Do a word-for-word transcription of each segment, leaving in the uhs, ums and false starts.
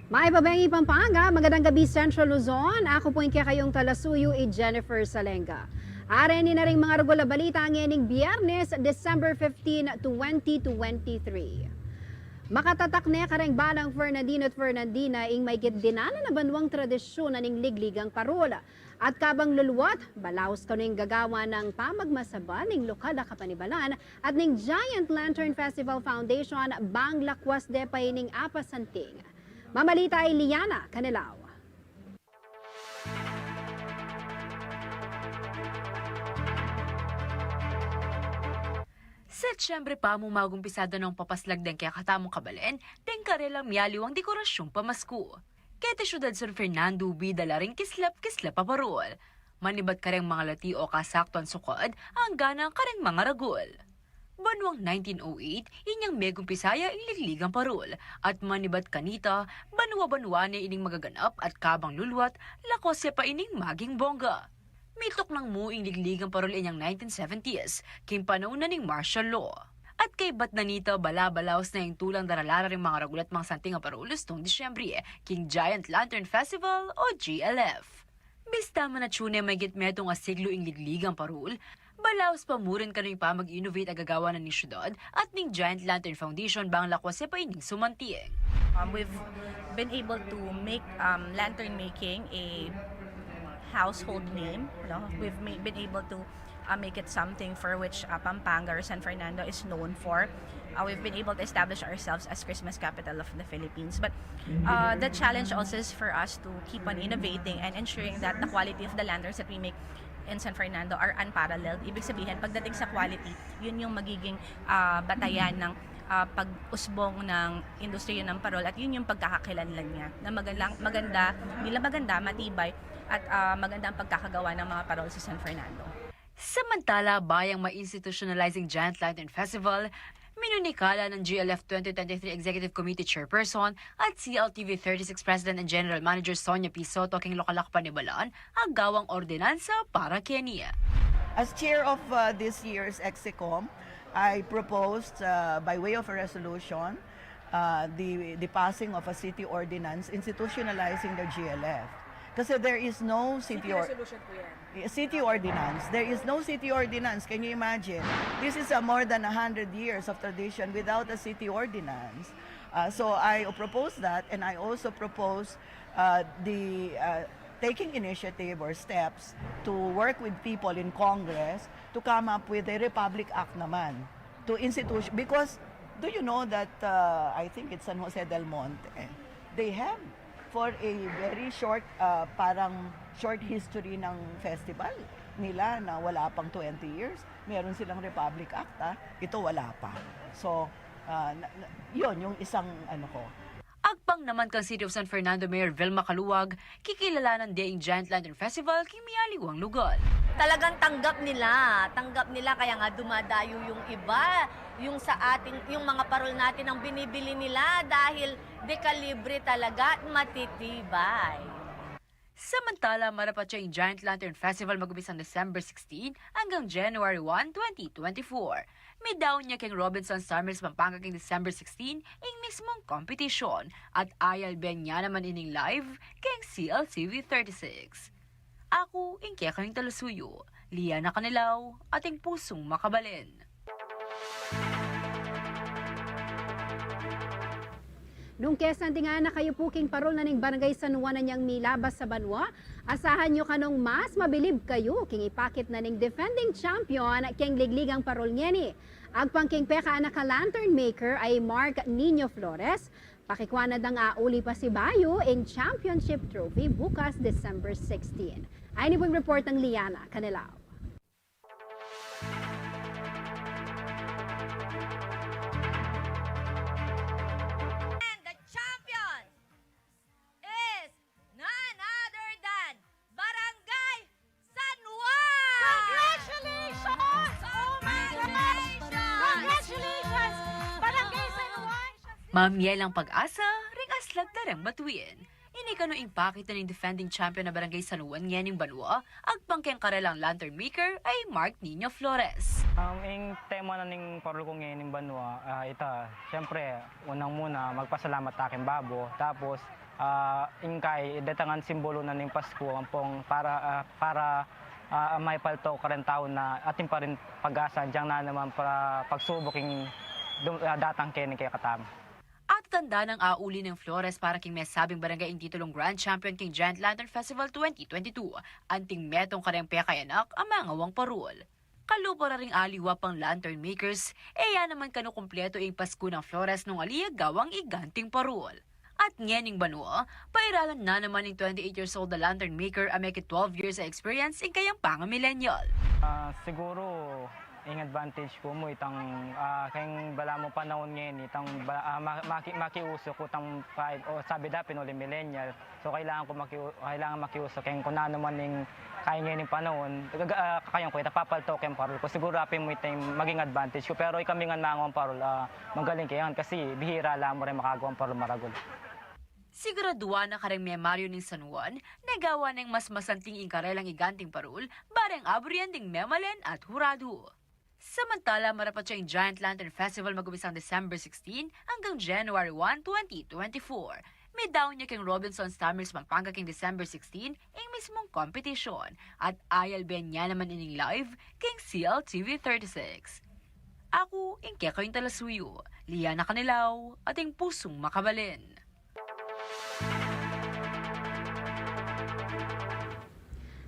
Mayap a bengi Pampanga, magandang gabi Central Luzon. Aku pu ing kekayung talasuyu, i Jennifer Salenga. Areni na ring mga ragul a balita ngening Biyernes, December fifteen, twenty twenty-three. Makatatak ne kareng balang Fernandino at Fernandina ing maygit dinalan a banwang tradisyun na ning ligligang parul. At kabang luluat, balaus kanu ing gagawan nang pamagmasaban ning lokal a kapanibalan at ning Giant Lantern Festival Foundation bang lakwas de pa ining apasanting. Mamalita i Liana Canelao. Setyembre pa mu magumpisada nang papaslag deng kekatamung kabalen deng karelang miyaliwang dekorasyung pamasku. Keti syudad San Fernando, bida la ring kislap-kislap a parul. Manibat kareng mga lati o kasaktuan sukad, angga na kareng mga ragul. Banwang nineteen oh eight, inyang megumpisaya ing ligligang parul, at manibat kanita, banwa-banwa ne ining magaganap at kabang luluat, lakwas ya pa ining maging bongga. Mituknang mu ing ligligang parul inyang nineteen seventies, king panaun na ning martial law. At kaybat na nita, bala-balaus na ing tulang daralan da ring mga ragul at mga santing a parul ustung Disyembre, king Giant Lantern Festival o G L F. Bista man atsu ne maygit metung a siglu ing ligligang parul, balaus pa mu rin kanu ing pamag-innovate a gagawan na ning syudad at ning Giant Lantern Foundation bang lakwas ya pa ining sumanting. Um, we've been able to make, um, lantern making a household name. No? We've ma- been able to, uh, make it something for which, uh, Pampanga or San Fernando is known for. Uh, we've been able to establish ourselves as Christmas capital of the Philippines. But, uh, the challenge also is for us to keep on innovating and ensuring that the quality of the lanterns that we make in San Fernando are unparalleled. Ibig sabihin, pagdating sa quality, yun yung magiging, ah, batayan ng, ah, pag-usbong ng industriya ng parol at yun yung pagkakakilanlan niya na maganda, maganda, hindi lang maganda, matibay at, ah, maganda ang pagkakagawa ng mga parol sa San Fernando. Samantala, bayang ma-institutionalize ing Giant Lantern Festival, minunikala ng G L F twenty twenty-three Executive Committee Chairperson at C L T V thirty-six President and General Manager Sonia P Soto king lokal a kapanibalan a gawang ordinansa para keni. As chair of, uh, this year's EXICOM, I proposed, uh, by way of a resolution, uh, the, the passing of a city ordinance institutionalizing the G L F. Kasi there is no city City or- resolution po yan. City ordinance. There is no city ordinance. Can you imagine? This is a more than a hundred years of tradition without a city ordinance. Uh, so I propose that, and I also propose, uh, the, uh, taking initiative or steps to work with people in Congress to come up with a Republic Act naman to institution. Because do you know that, uh, I think it's San Jose del Monte, they have for a very short, uh, parang short history ng festival nila na wala pang twenty years, meron silang Republic Act, ah. Ito wala pa. So, uh, na, na, yun yung isang ano ko. Agpang naman kang City of San Fernando Mayor Vilma Caluag, kikilalanan de ing Giant Lantern Festival king miyaliwang lugal. Talagang tanggap nila, tanggap nila, kaya nga dumadayo yung iba, yung sa ating, yung mga parol natin ang binibili nila dahil dekalibre talaga at matitibay. Samantala, marapat ya ing Giant Lantern Festival mag-umpisang December sixteen anggang January one, twenty twenty-four. Midaun ya king Robinsons Sawmills Pampanga king December sixteen ing mismung kompetisyon at ayalben ya naman ining live king C L T V thirty-six. Aku ing kekayung talasuyu, Liana Canelao, ating pusung makabalen. Nung kesanting anak kayu pu king parol na ning Barangay San Juan a nyang milabas sa banwa, asahan yu kanung mas mabilib kayu king ipakit na ning defending champion keng ligligang parol ngeni. Agpang king pekaanak a lantern maker a i Mark Nino Flores, pakikua na dang auli pasibayu ing championship trophy bukas December sixteen. Ayni pu ing report nang Liana Canelao. And the champion is none other than Barangay San Juan! Congratulations! Oh my gosh! Congratulations! Barangay San Juan! Mamye lang pag-asa, ring aslag da reng batuin. Ini kanu ing pakit na ning defending champion na Barangay San Juan ngening banua, agpang keng karelang lantern maker a i Mark Nino Flores. Um, ing tema na ning parol ku ngening banua, ah, ita, siyempre, unang-una, magpasalamat ta keng babo. Tapos, ah, ing kai, datangan simbolo na ning Pasku, ampong para, ah, para, ah, maipalto kareng tau na atin pa rin pag-asa, diang na naman para pagsubok ing dum-, ah, datang keni kekatamu. Atatanda nang auli neng Flores para king mesabing barangay ing titulung Grand Champion king Giant Lantern Festival twenty twenty-two, anting metung kareng pekayanak a mangawang parol. Kalupa ra ring aliwa pang lantern makers, e ya naman kanu kumpletu ing Pasku nang Flores nung ali ya gawang iganting parol. At ngening banua, pairalan na naman ning twenty-eight years old a lantern maker a meki twelve years a experience ing kayang panga-millennial. Ah, siguro, ing advantage ku mu itang, ah, keng balamu panahun ngeni, itang ba-, ah, ma-, maki-, makiuso ku itang five, o sabi da, pinuli millennial. So, kailangan ku maki-, kailangan makiuso keng kung nanu man ing kaya ngening panahun, gaga-, ah, kakayang ku, ita papalto keng parol ku. Siguro apin mu ita ing maging advantage ku. Pero ikami ngan mangawang parol, ah, magaling ke ngan kasi bihira la mu reng makagawang parol maragul. Siguraduan na kareng Mia Mario ning San Juan, nagawa neng mas masanting ing karelang iganting parol, bareng aburian ding memalen at huradu. Samantala, marapat ya ing Giant Lantern Festival mag-umpisang December sixteen anggang January one, twenty twenty-four. Midaun ya keng Robinson's Tamales, Pampanga king December sixteen ing mismung competition, at ayalben ya naman ining live king C L T V thirty-six. Aku ing kekayung talasuyu, Liana Canilao, ating pusung makabalen.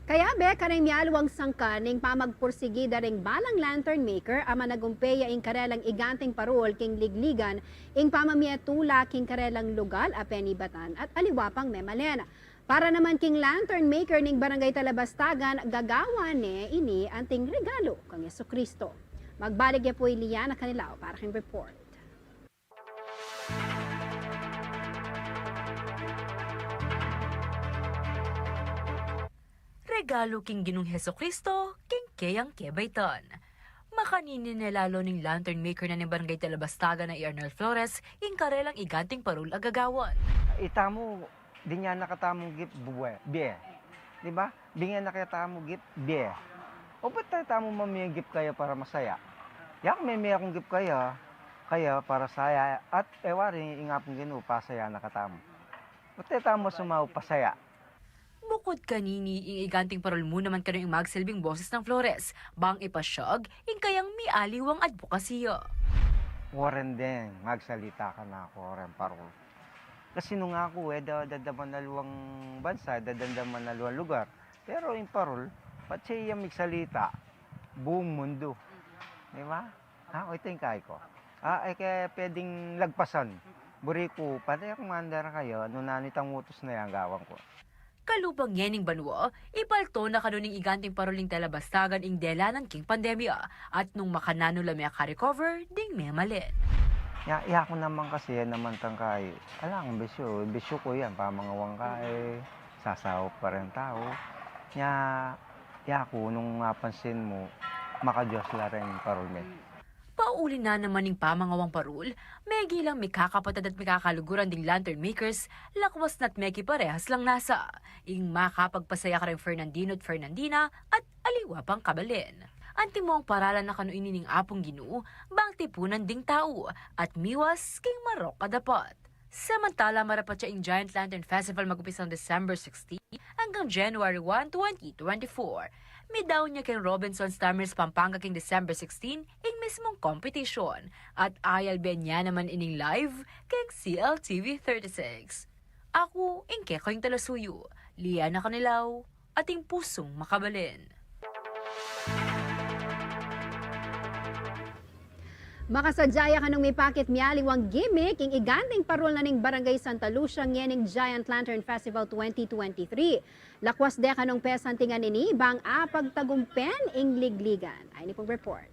Kayabe kareng mialiwang sangkan ning pamagpursigi da ring balang lantern maker a managumpe ya ing karelang iganting parol king ligligan, ing pamamie tula king karelang lugal a penibatan at aliwa pang memalen. Para naman king lantern maker ning Barangay Talabastagan, gagawan ne ini anting regalu kang Jesucristo. Magbalik ya pu i Liana Canilao para king report. Regalu king Ginung Jesucristo king keyang kebaitan. Makanini ne lalu ning lantern maker na ning Barangay Talabastagan a i Arnel Flores ing karelang iganting parol a gagawan. Ita mu, dinan na katamu gift, bue, bie. Di ba? Bingin na katamu gift, bie. O ba't tamu mamie gift kaya para masaya? Yaku, mimie kung gift kaya, kaya para saya, at e wari, ing Apung Ginu, pasaya na katamu. Ba't tamu sumau pasaya? Bukud kanini, ing iganting parol mu naman kanu ing magsilbing boses nang Flores, bang ipasyag ing kayang mialiwang adbokasiya. Wari deng magsalita kanaku, wari parol. Kasi nung aku, e da, dadamdaman aliwang bansa, dadamdaman aliwang lugar. Pero ing parol, patse ya migsalita, buung mundu. Di ba? Ah, o, ita ing kai ku. Ah, e ke pwedeng lagpasan. Buri ku, pati aku mandar kayu, nung nanu itang utus na yan, gawan ku. Kalupa ngening banua, ipalto na kanu ning iganting parol ing Talabastagan ing delanan king pandemya, at nung makananu la meka-recover ding memalen. Ya, yaku naman kasi, yan naman tang kai. Alang bisyu, bisyu ku yan, pamangawang kai, sasaup pa ring tau. Ya, yaku nung mapansin mu, maka-Dios la ring parol mi. Pauli na naman ning pamangawang parol, megilang mikakapatad at mikakaluguran ding lantern makers, lakwas na't mekiparehas lang nasa. Ing makapagpasaya kareng Fernandino at Fernandina at aliwa pang kabalen. Antimong paralan na kanu ini ning Apung Ginu, bang tipunan ding tau, at miwas king marok a dapat. Samantala, marapat ya ing Giant Lantern Festival mag-umpisang December sixteen anggang January one, twenty twenty-four. Midaun ya keng Robinson's Tamales, Pampanga king December sixteen ing mismung competition, at ayalben ya naman ining live keng C L T V thirty-six. Aku ing kekayung talasuyu, Liana Canilao, ating pusung makabalen. Makasadya ya kanung mipakit mialiwang gimmick ing iganting parol na ning Barangay Santa Lucia ngening Giant Lantern Festival twenty twenty-three. Lakwas de kanung pesantingan ini bang apagtagumpen ing ligligan. Ayni pung report.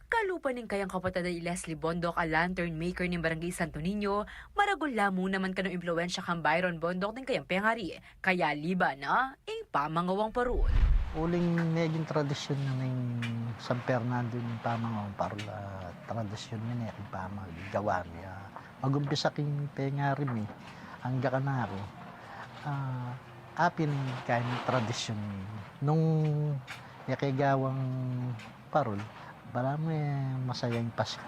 Kalupa ning kayang kapatad a i Leslie Bondoc a lantern maker ning Barangay Santo Niño, maragul la mu naman kanung impluwensya kang Byron Bondoc ning kayang pengari, kaya liba na ing pamangawang parol. Uling meging tradisyun na ning San Fernando ing pamangawa kung parol, ah, tradisyun mi ne king pamagawa mi, ah, magumpisa king pengari mi, angga kanaku, ah, apil ing kayang tradisyun mi. Nung e ke gawang parol, balamu e masaya ing Pasko.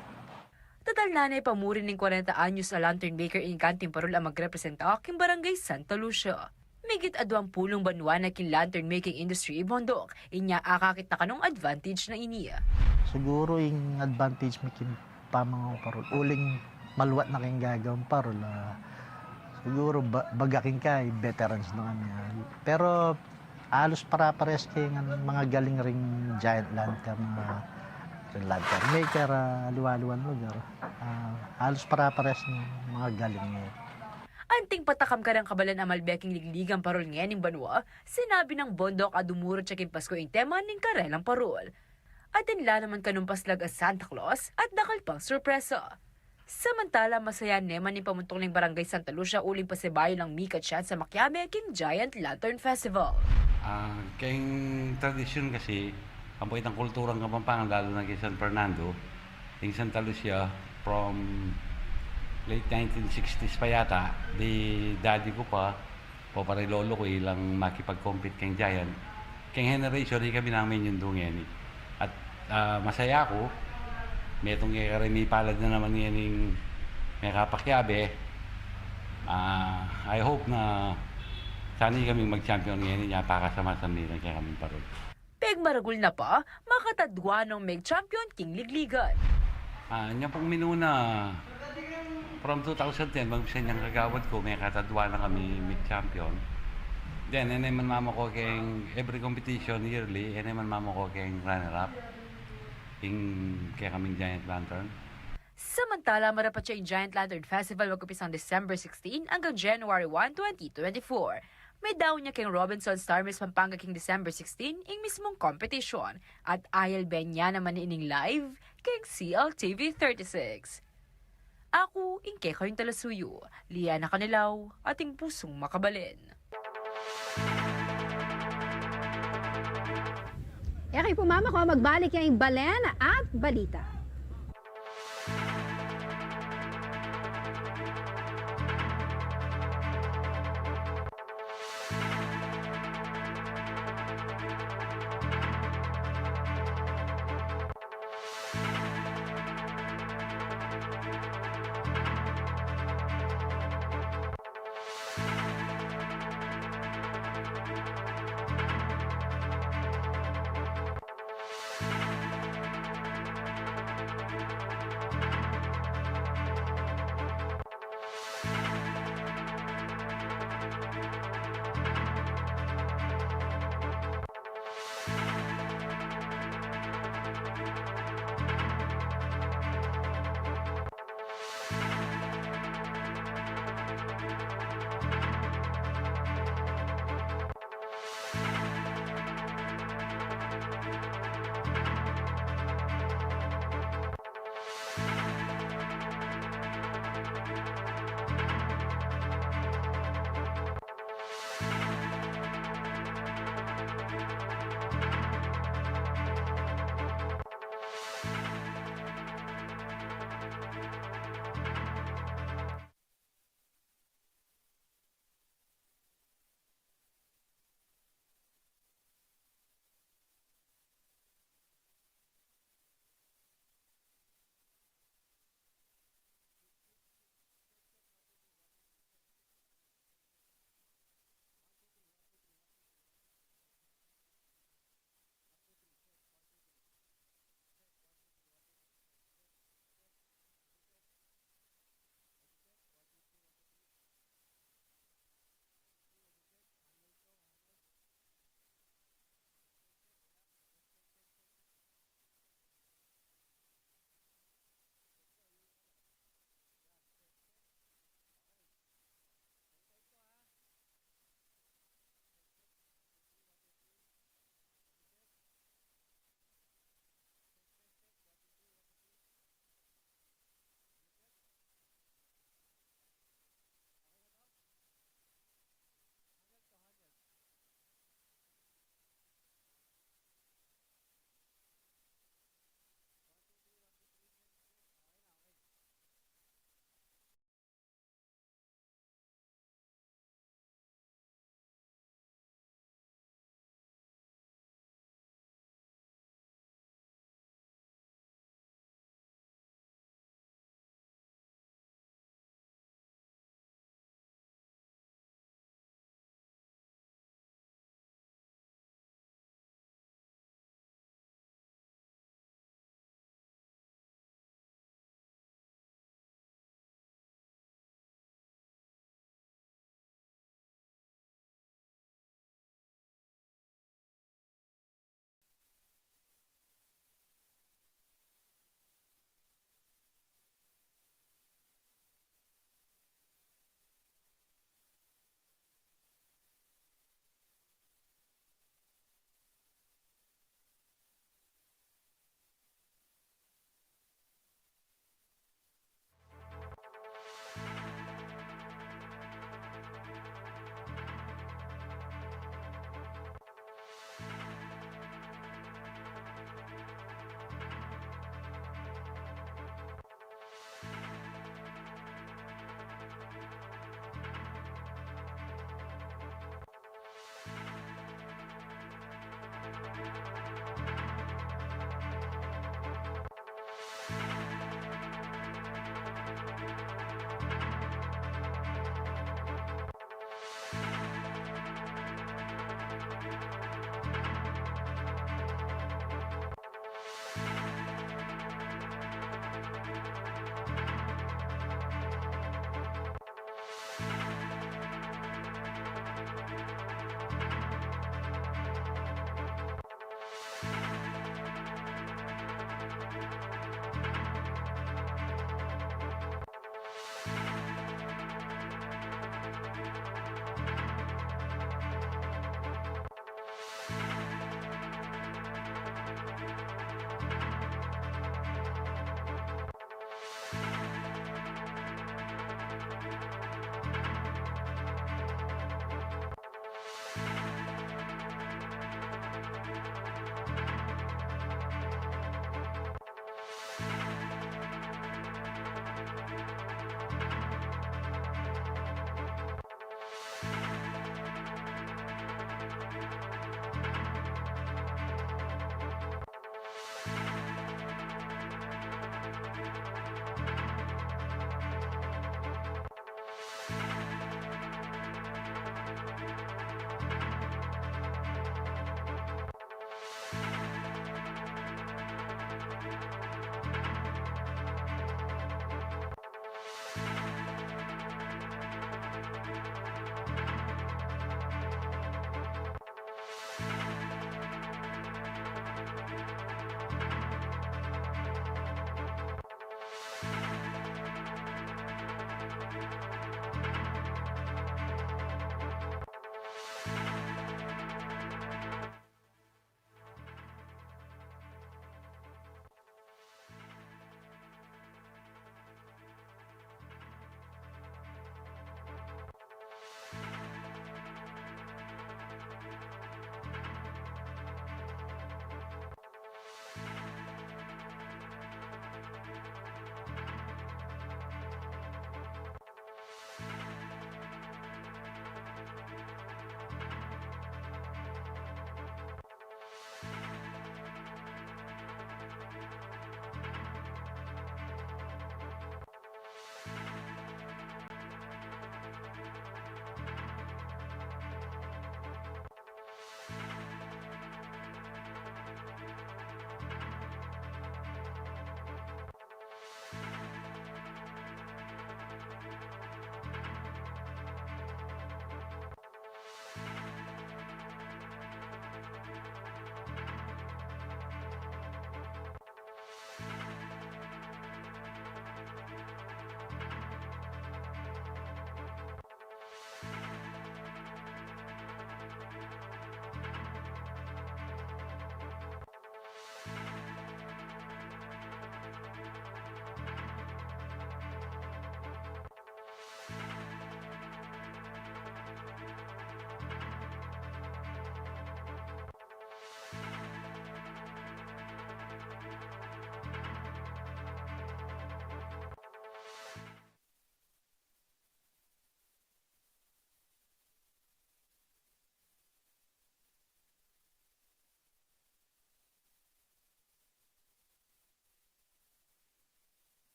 Tatalnan ne pamuri ning kwarenta anyos a lantern maker ing kanting parol a magrepresenta king Barangay Santa Lucia. Migit aduang pulung banua na king lantern making industry i Bondok, inya akakit na kanung advantage na ini. Siguru ing advantage mi king pamangawa kung parol, uling maluat na king gagawang parol, ah, siguru ba-, baga king kay veterans na kami, ah. Pero alus para-pares ke ngan magagaling ring giant lantern, mga lantern maker, ah, aliwa-aliwang lugar. Ah, alus para-pares ing magagaling e. Anting patakam kareng kabalan a malbe king ligligang parol ngening banua, sinabi nang Bondok a dumurut ya king Pasko ing tema ning karelang parol. Atin la naman kanung paslag a Santa Claus at dakal pang sorpresa. Samantala, masaya ne man ing pamuntuk ning Barangay Santa Lucia uling pasibayu lang mika tsansa makiabe king Giant Lantern Festival. Ah, keng tradisyun kasi, ampo itang kulturang Kapampangan, lalu na keng San Fernando, ing Santa Lucia, from late nineteen sixties pa yata, di daddy ku pa, o para i lolo ku, ilang makipag-compete keng Giant. Keng generation, ikami nang menyundu ngeni. At, ah, masaya ku, metung kekami mipalad na naman ngening mekapakiabe. Ah, I hope na sana ikaming mag-champion ngeni, inya pakasama-sama na kekaming parol. Pigmaragul na pa, makatadua nong meg-champion king ligligan. Ah, inya pung minuna, from two thousand ten, mag-umpisa inyang kagawad ku, mekatadua na kami meg-champion. Then, e ne man mamuko keng every competition, yearly, e ne man mamuko keng runner-up ing kekaming Giant Lantern. Samantala, marapat ya ing Giant Lantern Festival, mag-umpisang December sixteen anggang January one, twenty twenty-four. Medaun ya keng Robinsons Star Mills Pampanga king December sixteen ing mismung competition, at ayalben ya naman ining live keng C L T V thirty-six. Aku ing kekayung talasuyu, Liana Canilao, ating pusung makabalen. E kayu pumamako, magbalik ya ing Balen at Balita.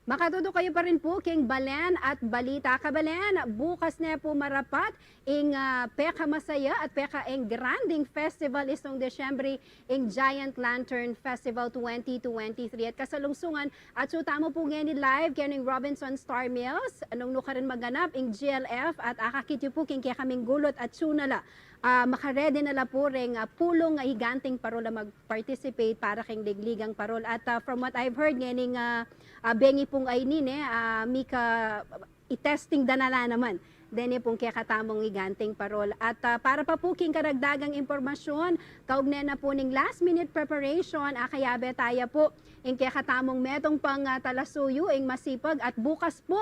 Makatutu kayu pa rin pu king Balen at Balita. Kabalen, bukas ne pu marapat ing, ah, pekamasaya at pekaengranding festival istung Disyembre, ing Giant Lantern Festival twenty twenty-three. At kasalungsungan, atsu tamu pu ngeni live keni king Robinson Star Mills, nung nukarin maganap ing G L F, at akakit yu pu king kekaming gulut atsu na la, ah, makaredi na la pu reng, ah, pulung, ah, higanting parol a mag-participate para king ligligang parol. At, ah, from what I've heard, ngening, ah, ah, bengi pung ayni ne, ah, mika i-testing da na la naman deni pung kekatamung higanting parol. At, ah, para pa pu king karagdagang impormasyun, kaugnay na pu ning last minute preparation, akayabe taya pu ing kekatamung metung pang, ah, talasuyu, ing masipag, at bukas pu,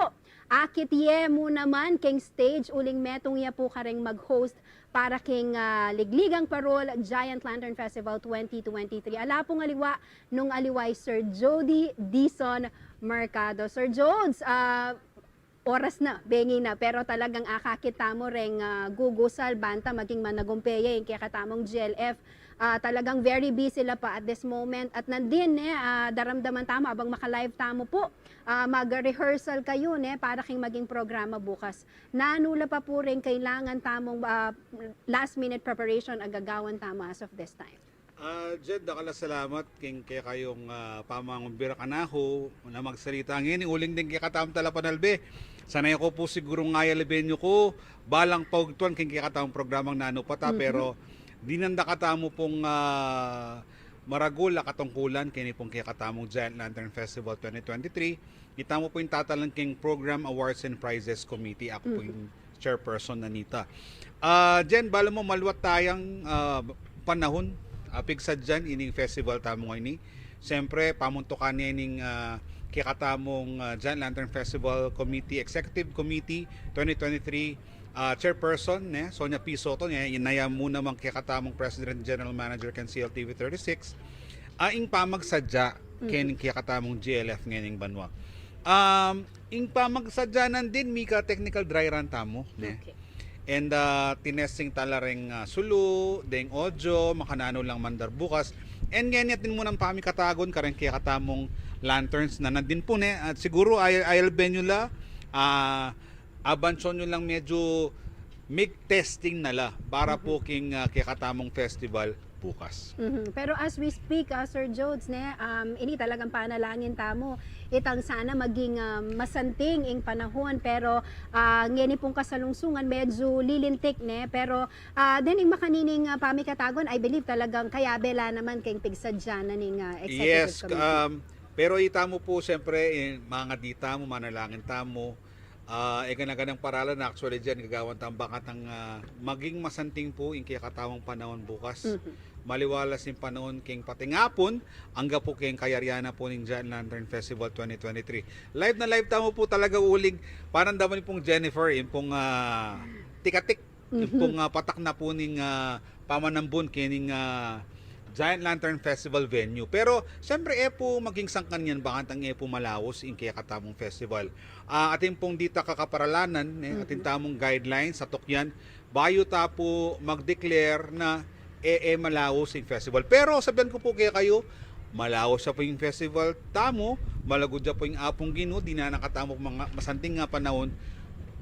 akit ye mu naman king stage uling metung ya pu kareng mag-host para king, ah, Ligligang Parol Giant Lantern Festival twenty twenty-three. Ala pung aliwa nung aliwa i Sir Jody Dizon Mercado. Sir Jodes, ah, oras na, bengi na, pero talagang akakit tamu reng, ah, gugusal banta maging managumpe ya ing kekatamung G L F. Ah, talagang very busy la pa at this moment. At nandin, ne, ah, daramdaman tamu, abang maka-live tamu pu, ah, mag-rehearsal kayu, ne, para king maging programa bukas. Nanu la pa pu reng kailangan tamung, ah, last minute preparation a gagawan tamu as of this time? Ah, Jed, dakal a salamat king kekayung, ah, pamangumbira kanaku na magsalita ngeni uling deng kekatamung talapanalbe. Sana ku pu siguru ngayalaben yu ku balang paugtuan king kekatamung programang nanu pa ta, mhm, pero dinan da katamu pung, ah, maragul a katungkulan keni pung kekatamung Giant Lantern Festival twenty twenty-three. Itamu pu ing tatalan king Program Awards and Prizes Committee. Aku pu, mhm, ing chairperson na nita. Ah, Jen, bala mu maluat tayang, ah, panahun, ah, pigsadyan ining festival tamu ngeni. Siyempre, pamuntukan ne ning, ah, kekatamung, ah, Giant Lantern Festival Committee, Executive Committee twenty twenty-three, ah, chairperson, ne, Sonia P Soto, ne, inaya mu namang kekatamung President General Manager ken C L T V thirty-six, ah, ing pamagsadya, mhm, ken kekatamung G L F ngening banua. Um, ing pamagsadya nandin, mika technical dry run tamu, ne? Okay. And, ah, tinesting tala reng, ah, sulu, deng audio, makananu lang mandar bukas. And ngeni atin mu nang pamikatagun kareng kekatamung lanterns na nandin pu, ne? At siguru ay, ayalben yu la, ah, abansyon yu lang medyu mig-testing na la para pu, mhm, king, ah, kekatamung festival bukas. Mhm. Pero as we speak, ah, Sir Jodes, ne, um, ini talagang panalangin tamu, itang sana maging, um, masanting ing panahun, pero, ah, ngeni pung kasalungsungan, medyu lilintik, ne, pero, ah, dening makanining, ah, pamikatagun, I believe talagang kayabe la naman keng pigsadya na ning, ah, executive committee. Yes, um, pero itamu pu, siyempre, eh, mangadi tamu, manalangin tamu, ah, e gana-ganang paralan, actually, diyan, gagawan tang bakatang, ah, maging masanting pu ing kekatamung panahun bukas. Mhm. Maliwalas ing panahun king patingapun, angga pu king kayarian na pu ning Giant Lantern Festival twenty twenty-three. Live na live tamu pu talaga uling, parang daman pung Jennifer, ing pung, ah, tikatik, ing, mhm, pung, ah, patak na pu ning, ah, pamanambun kening, ah, Giant Lantern Festival venue. Pero, siyempre, e pu maging sangkan yan, bakantang e pu malaus ing kekatamung festival. Ah, atin pung dita kakaparalanan, ne, mhm, atin tamung guidelines, satukyan, bayu ta pu mag-declare na e, e malaus ing festival. Pero sabian ku pu kekayu, malaus ya pu ing festival tamu, malugud ya pu ing Apung Ginu, dinan na katamu pu ing masanting a panahun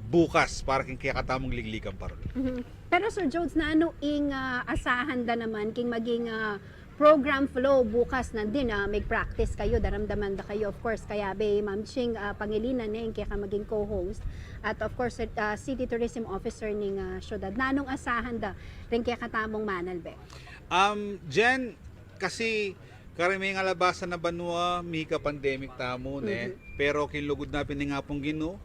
bukas para king kekatamung ligligang parol. Mhm. Pero Sir Jones, nanu ing, ah, asahan da naman king maging, ah, program flow bukas? Nandin, ah, mig-practice kayu, daramdaman da kayu, of course, kayabe i Ma'am Ching, ah, Pangilinan, ne, ing keka maging co-host, at of course, ah, City Tourism Officer ning, ah, syudad. Nanung asahan da ring kekatamung manalbe? Um, Jen, kasi kareng mengalabasan a banua, mika pandemic tamu, ne? Mhm. Pero king lugud na pin ning Apung Ginu,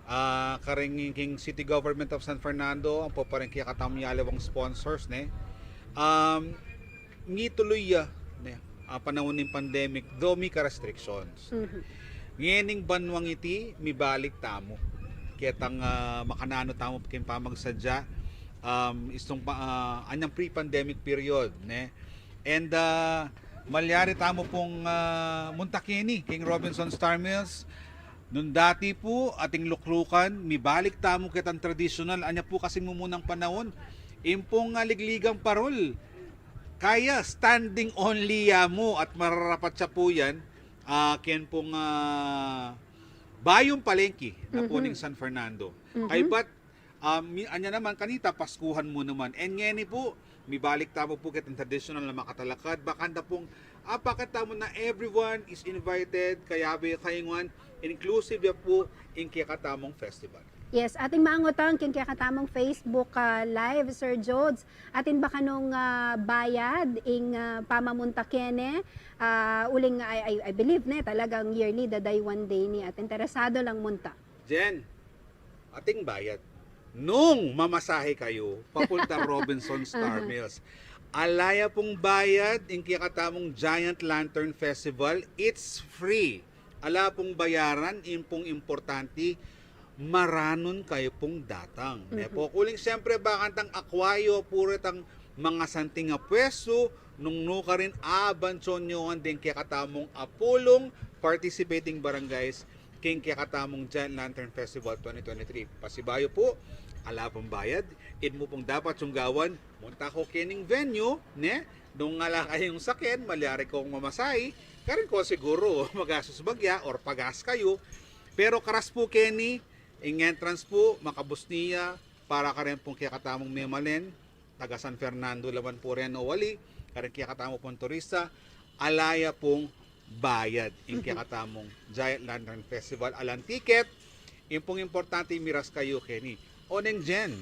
ah, kareng king City Government of San Fernando, ampo pa ring kekatamung aliwang sponsors, ne? Um, ngituloy ya, ne? Ah, panahun ning pandemic, though mika restrictions. Mhm. Ngening banuang iti, mibalik tamu ketang, ah, makananu tamu king pamagsadya, um, istung pa, ah, anyang pre-pandemic period, ne? And, ah, malyari tamu pung, ah, munta keni king Robinson Star Mills. Nung dati pu, ating luklukan, mibalik tamu ketang tradisyonal, anya pu kasing mumunang panahun, ing pung, ah, ligligang parol. Kaya standing only ya mu at mararapat ya pu yan, ah, ken pung, ah, Bayung palengke na pu ning San Fernando. Kaybat, um, mi-, anya naman kanita, Paskuhan mu naman. And ngeni pu, mibalik tamu pu ketang tradisyonal a makatalakad. Bakanta pung, ah, pakit tamu na everyone is invited, kayabe kayungan, inclusive ya pu ing kekatamung festival. Yes, atin mangutang king kekatamung Facebook, ah, Live, Sir Jodes, atin ba kanung, ah, bayad ing, ah, pamamunta keni, ah, uling I, I, I believe ne, talagang yearly dadaywan de ini at interesado lang munta. Jen, ating bayad. Nung mamasahe kayu papunta Robinson Star Mills, ala ya pung bayad ing kekatamung Giant Lantern Festival. It's free. Ala pung bayaran, ing pung importante, maranun kayu pung datang. Ne pu? Uling siyempre, bakantang akwa yu pu retang mangasanting a pwestu, nung nukarin abansyon yu ngan deng kekatamung apulung participating barangays king kekatamung Giant Lantern Festival twenty twenty-three. Pasibayu pu, ala pung bayad, ing mu pung dapat sunggawan, munta ko kening venue, ne? Nung ala kayung sakyan, malyari kong mamasahe, karin ko siguru magastus bagya or pagas kayu. Pero karas pu keni, ing entrance pu, makabus ne ya, para karin pung kekatamung memalen, taga San Fernando la man pu rin o ali, karin kekatamu pung turista, ala ya pung bayad ing kekatamung Giant Lantern Festival. Alang tiket, ing pung importante miras kayu keni. O neng Jen,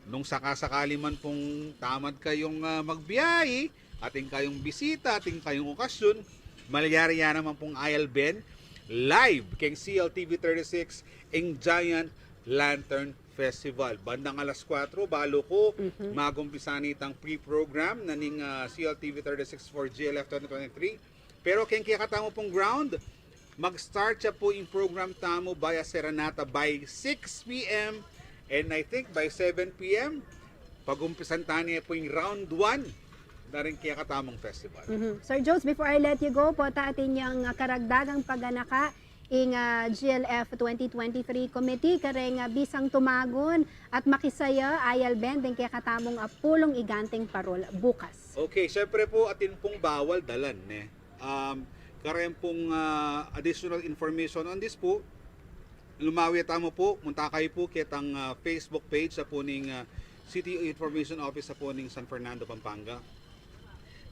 nung sakasakali man pung tamad kayung, ah, magbiyahe, atin kayung bisita, atin kayung okasyon, malyari ya naman pung ailben live keng C L T V thirty-six ing Giant Lantern Festival. Bandang alas kuwatro, balu ku, magumpisa ne itang pre-program na ning, ah, C L T V thirty-six for G L F twenty twenty-three. Pero keng kekatamu pung ground, mag-start ya pu ing program tamu by a serenata by six P M. And I think by seven P M, pagumpisan ta ne pu ing round one na ring kekatamung festival. Mhm. Sir Jones, before I let you go, pota atin yang, ah, karagdagang paganaka ing, ah, G L F twenty twenty-three committee, kareng, ah, bisang tumagun at makisaya, ailben deng kekatamung apulung iganteng parol bukas. Okay, syempre pu, atin pung bawal dalan, ne? Um, kareng pung, ah, additional information on this pu, lumawe tamu pu, munta kayu pu ketang, ah, Facebook page a pu ning, ah, City Information Office a pu ning San Fernando, Pampanga.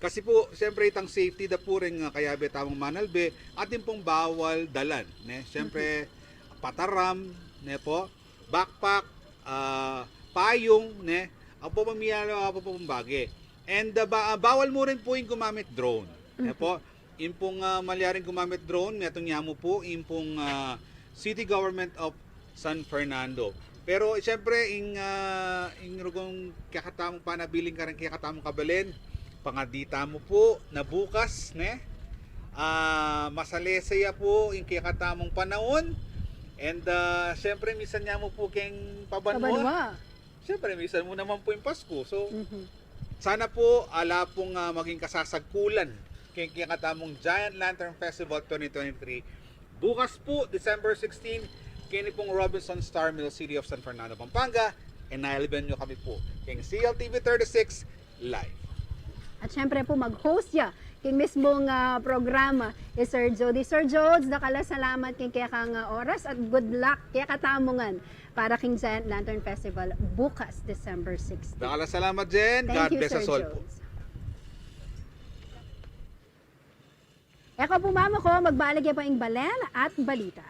Kasi pu, siyempre, itang safety da pu ring, ah, kayabe tamung manalbe, atin pung bawal dalan, ne? Siyempre, pataram, ne pu, backpack, ah, payung, ne? Apu, mamiyala, apu, pung bage. And, ah, ba-, ah, bawal mu rin pu ing gumamit drone, ne pu? Ing pung, ah, malyaring gumamit drone, metung ya mu pu ing pung, ah, City Government of San Fernando. Pero, siyempre, ing, ah, ing rugung kekatamung panabilin kareng kekatamung kabalen, pangadi tamu pu na bukas, ne? Ah, masalese ya pu ing kekatamung panaun. And, ah, siyempre, misan ya mu pu keng pabanua. Pabanua. Siyempre, misan mu naman pu ing Pasko. So, sana pu, ala pung, ah, maging kasasagkulan keng kekatamung Giant Lantern Festival twenty twenty-three. Bukas pu, December sixteen, keni pung Robinson Star Mill, City of San Fernando, Pampanga, and ailben yu kami pu keng C L T V thirty-six live. At syempre pu, mag-host ya king mismung, ah, programa i Sir Jody. Sir Jodes, dakal a salamat king kekang, ah, oras at good luck kekatamu ngan para king Giant Lantern Festival bukas, December sixteen. Dakal a salamat, Jen. Thank you, Sir Jodes. God bless us all pu. Eka pu, mama ko, magbalik ya pa ing balen at balita.